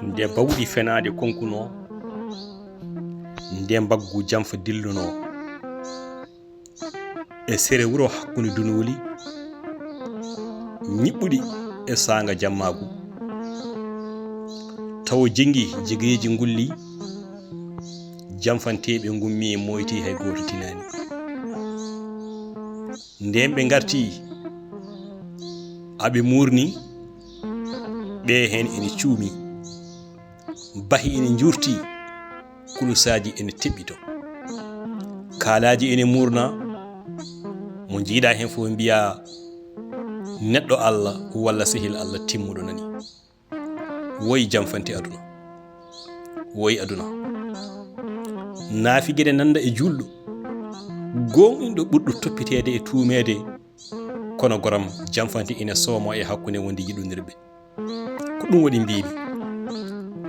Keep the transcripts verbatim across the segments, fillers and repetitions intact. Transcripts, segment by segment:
Nde bawɗi fenaade konkunoo, nde mbaggu jamfa dillunoo, e sere wuro hakkunde dunwoli, ñiɓɓuɗi e saanga jammaagu. Tawo jengi jegreeji ngulli, jamfanteeɓe ngummi moyti hay gooto tinaani. Nden ɓe ngarti, aɓe muurni, ɓe heen ene cuumi, bahi ene njuurti, kulusaaji ene teɓɓito. Kaalaaji ene muurna, mo njiiɗa heen fof mbiya neɗɗo Allah walla sehil Allah timmuɗo nani. Woy jamfanti aduna. Woy aduna. Naafi geɗe nanda e juulɗo. Gooŋɗinɗo ɓurɗo toppiteede e tuumeede, kono goram jamfanti ina soomo e hakkunde wonde yiɗondirɓe. Ko ɗum waɗi mbiimi,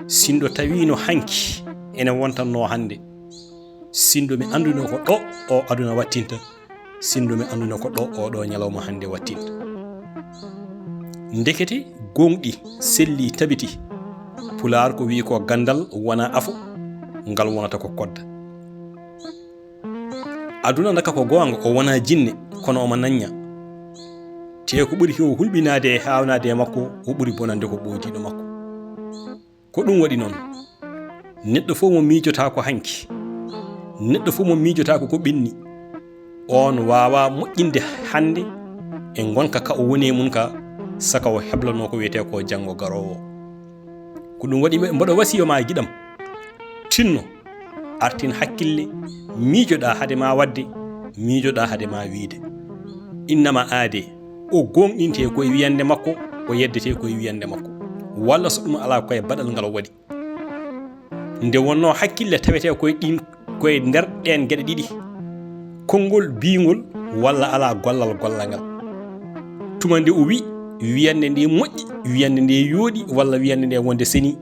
sinndo tawiino hanki ene wontanno hannde, sinndo mi annduno ko ɗo o aduna wattinta, sinndo mi annduno ko ɗo oɗo ñalawma hannde wattinta. Ndekete gooŋɗi selli tabiti. Pulaar ko wi'i ko ganndal wona afo, ngal wonata ko kodda. Aduna naka ko goonga, o wona jinne, kono omo nanña. Te ko ɓuri heew hulɓinaade e haawnaade e makko, o ɓuri bonande ko ɓooydiiɗo makko. Ko ɗum waɗi noon, neɗɗo fof mo miijotaa ko hanki, neɗɗo fof mo miijotaa ko ko ɓenni, oon waawaa moƴƴinde hannde e ngonka ka o woni e mum ka, saka o heblanoo ko wiyetee ko janngo garoowo. Ko ɗum waɗi mboɗo wasiyo ma giɗam, tinno, artin hakkille, miijoɗaa hade ma waɗde, miijoɗaa hade ma wiyde. Innama aade, o gooŋɗinte koye wiyande makko, o yeddete koye wiyande makko. Walla so ɗum alaa koye baɗal ngal o waɗi. Nde wonnoo hakkille tawetee koye ɗin, koye nder ɗeen geɗe ɗiɗi. Konngol biyngol walla alaa gollal gollal ngal. Tuma nde o wi, wiyande nde moƴƴi, wiyande nde yooɗi, walla wiyande nde wonde seni,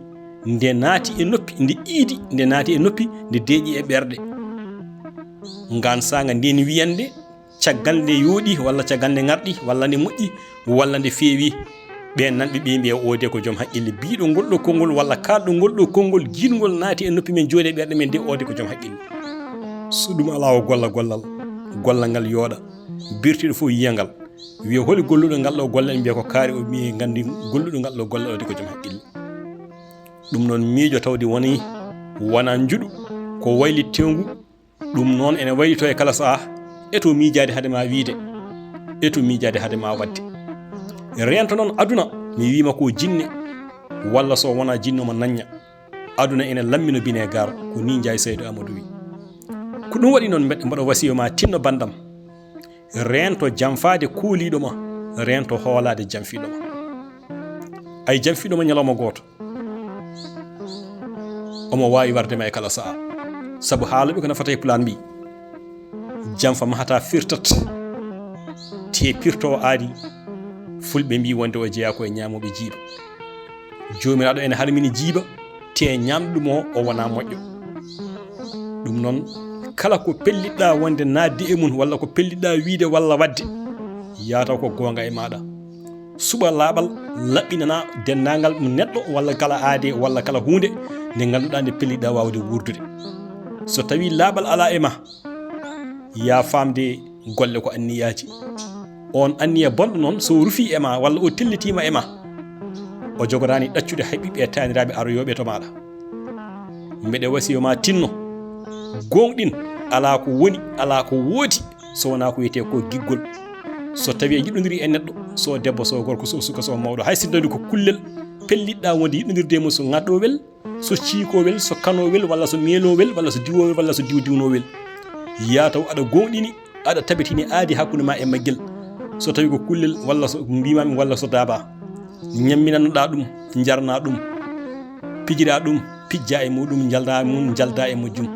nde naati e noppi, nde iidi, nde naati e noppi, nde deeƴi e ɓerɗe. Ngaan saanga ndeen wiyande, caggal nde yooɗi, walla caggal nde ŋarɗi, walla nde moƴƴi, walla nde feewi, ɓeen nanɓe ɓe mbiya oode ko joom haqqille. Biiɗo ngol ɗo konngol, walla kaalɗo ngol ɗo konngol, giɗngol naati e noppi men, jooɗi e ɓerɗe men, de oode ko joom haqqille. So ɗum alaa o golla gollal, gollal ngal yooɗa, birtiiɗo fof yiya ngal. Wiya holi golluɗo ngal ɗo golle, en mbiya ko kaari o, mi nganndi golluɗo ngal ɗo golle, oode ko joom haqqille. Ɗum noon miijo tawde woni, wona njuɗu, ko waylittengu, ɗum noon ene waylito e kala saha, eto miijaade hade ma wiide, eto miijaade hade ma waɗde. Reento noon aduna, mi wiima ko jinne, walla so wona jinne omo nanña. Aduna ene lammino binegar, ko ni Njaay Saydu Amadou wi. Ko ɗum waɗi noon mbe-, mboɗo wasiyo ma tinno banndam. Reento jamfaade kooliiɗo ma, reento hoolaade jamfiiɗo ma. Ay jamfiiɗo ma ñalawma gooto. Omo waawi warde ma e kala sa'a. Sabu haala ɓe ko no fata e pulaar mbi. Jamfa mahata firtat. Te pirtoowo aadi, fulɓe mbi wonde o jeyaa ko e ñaamooɓe jiiba. Joomiraaɗo ene harmini jiiba, te ñaamɗo ɗum o, o wona moƴƴo. Ɗum noon, kala ko pelliɗɗa wonde naatde e mum, walla ko pelliɗɗa wiide walla waɗde, yaataw ko goonga e maaɗa. Suɓa laaɓal, laɓɓinana denndaangal ɗum neɗɗo, walla kala aade, walla kala huunde nde ngannduɗaa nde pelliɗɗa waawde wuurdude. So tawii laaɓal alaa e ma, yaa faamde golle ko anniyaaji. Oon anniya bonɗo noon, so o rufii e ma, walla o tellitiima e ma, o jogoraani ɗaccude hay ɓiɓɓe e taaniraaɓe aroyooɓe to maaɗa. Mbeɗe wasiyo ma tinno. Gooŋɗin, alaa ko woni, alaa ko woodi, so wonaa ko wiyetee ko giggol. So tawii a yiɗondirii e neɗɗo, so debbo, so gorko, so suka, so mawɗo, hay so tawii ko kullel pelliɗɗa wonde yiɗondirde e mum, so ŋaɗɗowel, so ciikowel, so kanowel, walla so meelowel, walla so diwowel, walla so diwdiwnowel, yaa taw aɗa gooŋɗini, aɗa tabitini aadi hakkunde ma e maggel. So tawii ko kullel, walla so mbiimaami, walla so daaba, ñamminanoɗaa ɗum, njarna ɗum, pijiraa ɗum, pijjaa e muɗum, njaldaa e mum, njaldaa e majjum.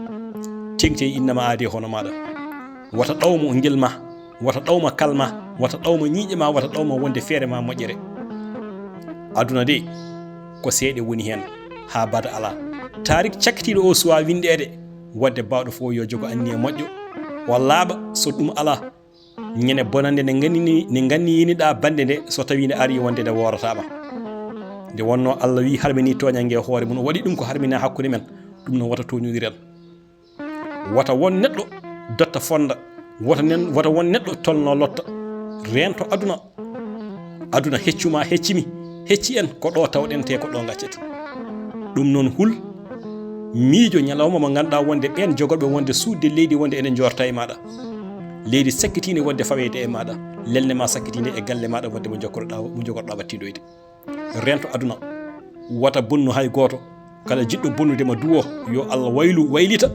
Teŋtey innama aadi hono maaɗa. Wata ɗawmo ngel ma, wata ɗawma kal ma, wata ɗawma ñiiƴe ma, wata ɗawma wonde feere ma moƴƴere. Aduna de, ko seeɗa woni heen, haa bada alaa. Taarik cakkitiiɗo o suwaa winndeede, waɗde baawɗo fof yo jogo anniya moƴƴo, o laaɓa, so ɗum alaa, ñande bonannde nde nganni-, nde nganniyiniɗaa bannde nde, so tawii nde arii wonde nde woorataa ma. Nde wonno Allah wi harmini toñange e hoore mum, o waɗi ɗum ko harmina hakkunde men. Ɗum noon wata toñodiren. Wata won neɗɗo dotta fonda. Wata nen, wata won neɗɗo tolno lotta. Rento aduna. Aduna heccuma, heccimi, hecci en, ko ɗo tawɗen te ko ɗo gaccete. Ɗum noon hul, miijo ñalawma mo ganduɗa wonde ɓen jogoɓe wonde suudde leydi wonde ene jorta e maɗa. Leydi sakkitinde wonde fawede e maɗa. Lelne ma sakkitinde e galle maɗa wonde mo jokkorɗa, mo jogorɗa wattidoyde. Rento aduna. Wata bonnu hay gooto. Kala jiɗɗo bonnude ma duwo, yo Allah waylu, waylita.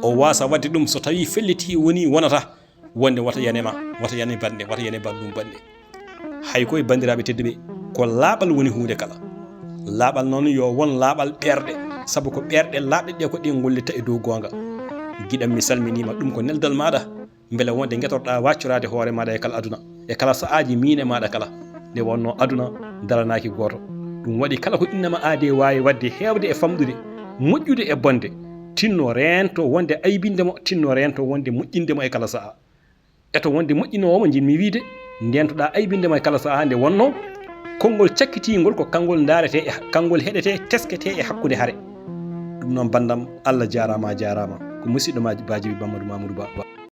O wasa wadde ɗum so tawi felliti woni wonata. Wonde wata yanema, wata yane bande, wata yane bandum bande. Hay koye bandiraɓe tedduɓe, ko laaɓal woni hunde kala. Laaɓal noon yo won laaɓal ɓerɗe, sabu ko ɓerɗe laaɓɗe ɗe ko ɗe gollitta e dow goonga. Giɗam mi salminima, ɗum ko neldal maɗa, mbele wonde guetorɗa waccoraade hoore maɗa e kala aduna, e kala sa'aaji miine maɗa kala. Nde wonno aduna daranaki gooto. Ɗum waɗi kala ko innama aade waawi waɗde heewde e famɗude, moƴƴude e bonde, tinno rento wonde aybinde mo, tinno rento wonde moƴƴinde mo e kala sa'a. Eto wonde moƴƴinoowo mo, jinmi wiide, ndentoɗa aybinde mo e kala saha. Nde wonno konngol cakkitingol ko kanngol ndaarete, e kanngol heɗete, teskete e hakkunde hare. Ɗum noon bandam, Allah jarama, jarama. Ko musiɗɗo ma Bajibi Mamadou Mamoudou Ba.